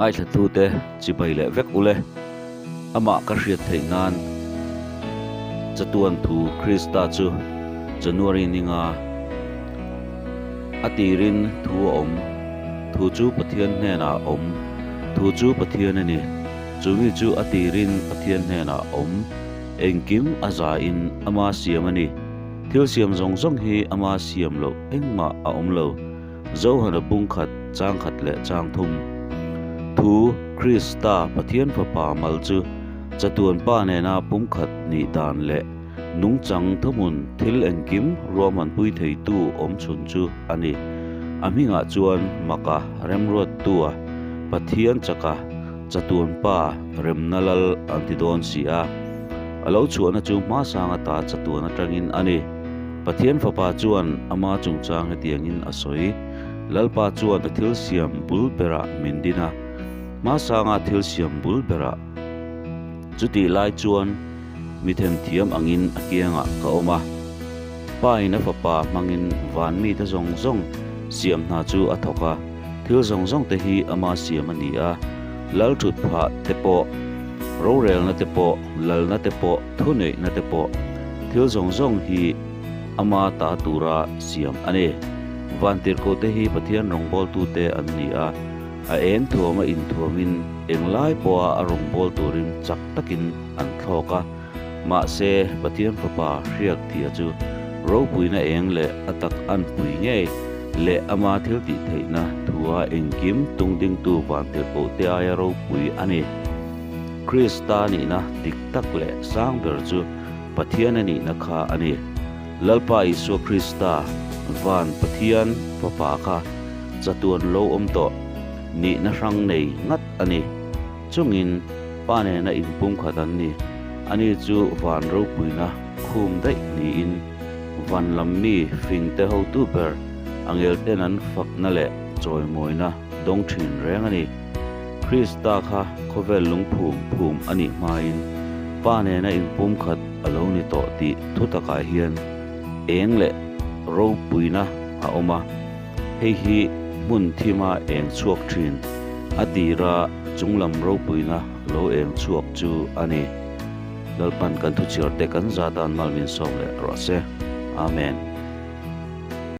Ngaithlatute chibai leh vek ule. Amah ka hriat theih nan chatuan thu Krista chu January ninga a tirin thu a awm, thu chu Pathian hnenah a awm, thu chu Pathian a ni, chumi chu a tirin Pathian hnenah a awm, engkim a zain ama siam a ni, thil siam zawng zawng hi ama siam loh engmah a awm lo. Zohana bungkhat, changkhat leh changthum. Thu, Krista, Pathian Fapa mal chu chatuan Pa nena pumkhat nih dan leh nungchang thuhmun thil engkim ruahmanpui theitu awm chhun chu a ni. A hmingah chuan Maka remruattua Pathian chaka chatuan Pa remna lal an ti dawn si a. A lo chhuahna chu hmasang ata chatuan atangin a ni. Pathian Fapa chuan ama chungchang hetiangin a sawi, Lalpa chuan a thil siam bul berah min din a, hmasanga thil siam bul berah. Chutih lai chuan mi themthiam angin a kiangah ka awm a. Pa in a Fapa hmangin van mite zawng zawng siam hna chu a thawk a, thil zawng zawng te hi ama siam a ni a, lal thut phah te pawh, rorelna te pawh, lalna te pawh, thuneihna te pawh, thil zawng zawng hi ama ta tura siam a ni. Vantirhkohte hi Pathian rawngbawltute an ni a, a eng thuama inthuamin englai pawha a rawngbâwl turin chak takin an thlawk a. Mahse, Pathian Fapa hriak thia chu ropuina eng leh a tak anpui ngei leh ama thiltihtheihna thua engkim tungdingtu vantirhkohte aia ropui a ni. Krista nihna dik tak leh sang ber chu Pathian a nihna kha a ni. Lalpa Isua Krista, van Pathian Fapa kha chatuan lo awm tawh nihna hrang nei ngat a ni. Chungin Pa nena inpumkhat an ni. Ani chu van ropuina khum daih niin van lam mi fingte hotu ber angelten an fakna leh chawimawina dawng thin reng a ni. Krista kha khawvel lungphum phum a nih hmain Pa nena inpumkhat a lo ni tawh tih thu takah hian eng leh ropuina a awm a, hei hi hmun thima eng chhuak thin a tira chunglam ropuina lo eng chhuak chu a ni. Lalpan kan thuchhiarte kan zatan mal min sawm leh rawh se. Amen.